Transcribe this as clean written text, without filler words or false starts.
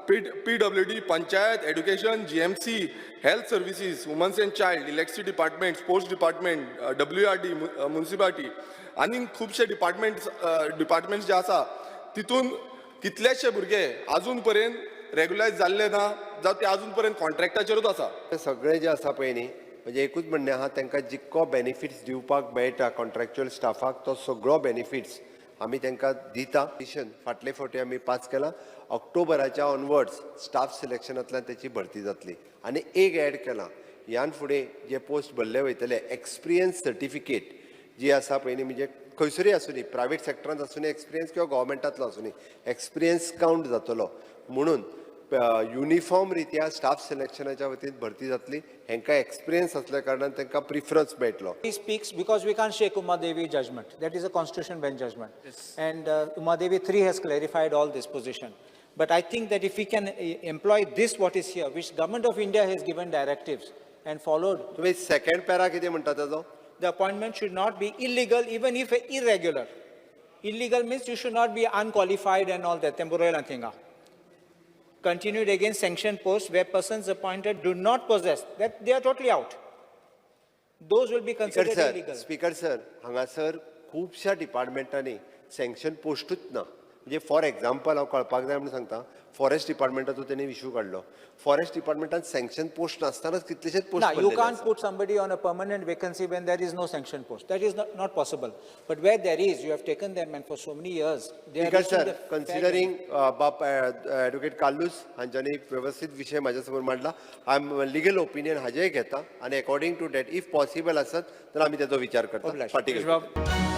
PWD, panchayat, education, GMC, health services, womens and child, electricity department, sports department, WRD, municipality आनी खुबशे departments जे आसा, तितून कितलेशे भुरगे अजून पर्यंत रेगुलायज जाल्ले ना, जावं ते अजून पर्यंत कॉन्ट्रॅक्टाचेरूच आसा. ते सगळे जे आसा पळय न्ही, म्हणजे एकूच म्हणणें आहा, तांकां जितको बेनिफिट्स दिवपाक मेळटा कॉन्ट्रॅक्च्युअल स्टाफाक, तो सगळो बेनिफिट्स आमी तांकां दिता. फाटले फावटी आमी पास केला, ऑक्टोबराच्या ऑनवर्ड्स स्टाफ सिलेक्शनांतल्यान तेची भरती जातली. आनी एक एड केलां, ह्यान फुडें जे पोस्ट भरले वयतले, एक्सपिरियन्स सर्टिफिकेट जी आसा पळय न्ही, म्हणजे खंयसरूय आसुनी, प्रायवेट सेक्टरांत आसुनी एक्सपिरियन्स किंवा गोवोरमेंटांतलो आसुनी, एक्सपिरियन्स कावंट जातलो म्हणून युनिफॉर्म रित्या स्टाफ सिलेक्शनाच्या वतीन भरती जातली. हेंकां एक्सपिरियन्स आसल्या कारणान तांकां प्रिफरन्स मेळटलो. He speaks because we can't shake Uma Devi judgment. That is a constitution bench judgment. And Uma Devi 3 has clarified all this position. But I think that if we can employ this what is here, which Government of India has given directives and followed, तुमी second para कितें म्हणटा ताजो? The appointment should not be illegal even if irregular. Illegal means you should not be unqualified and all that, temporal thing. Continued against sanctioned posts where persons appointed do not possess, that they are totally out. Those will be speaker considered sir, illegal. Speaker sir, हांगासर खुबश्या डिपार्टमेंटांनी sanction पोस्टूच ना. म्हणजे for example, हांव कळपाक जाय म्हणून सांगता, forest डिपार्टमेंटाचो तेणी इशू काडलो. फॉरेस्ट डिपार्टमेंटान सँक्शन पोस्ट नासतनाच कितलेशेच post Now, you can't put somebody on a permanent vacancy when there is no sanction post. That is not possible. But where there is, you have taken them and for so many years, they are speaker reaching sir, the fair considering बाब advocate Carlos हांच्यानी वेवस्थीत विशय म्हाज्या समोर मांडला, I am legal opinion हाजेय घेता आनी according to that, if possible आसत तर आमी तेजो विचार करता. Obliged. फाटीं घेता.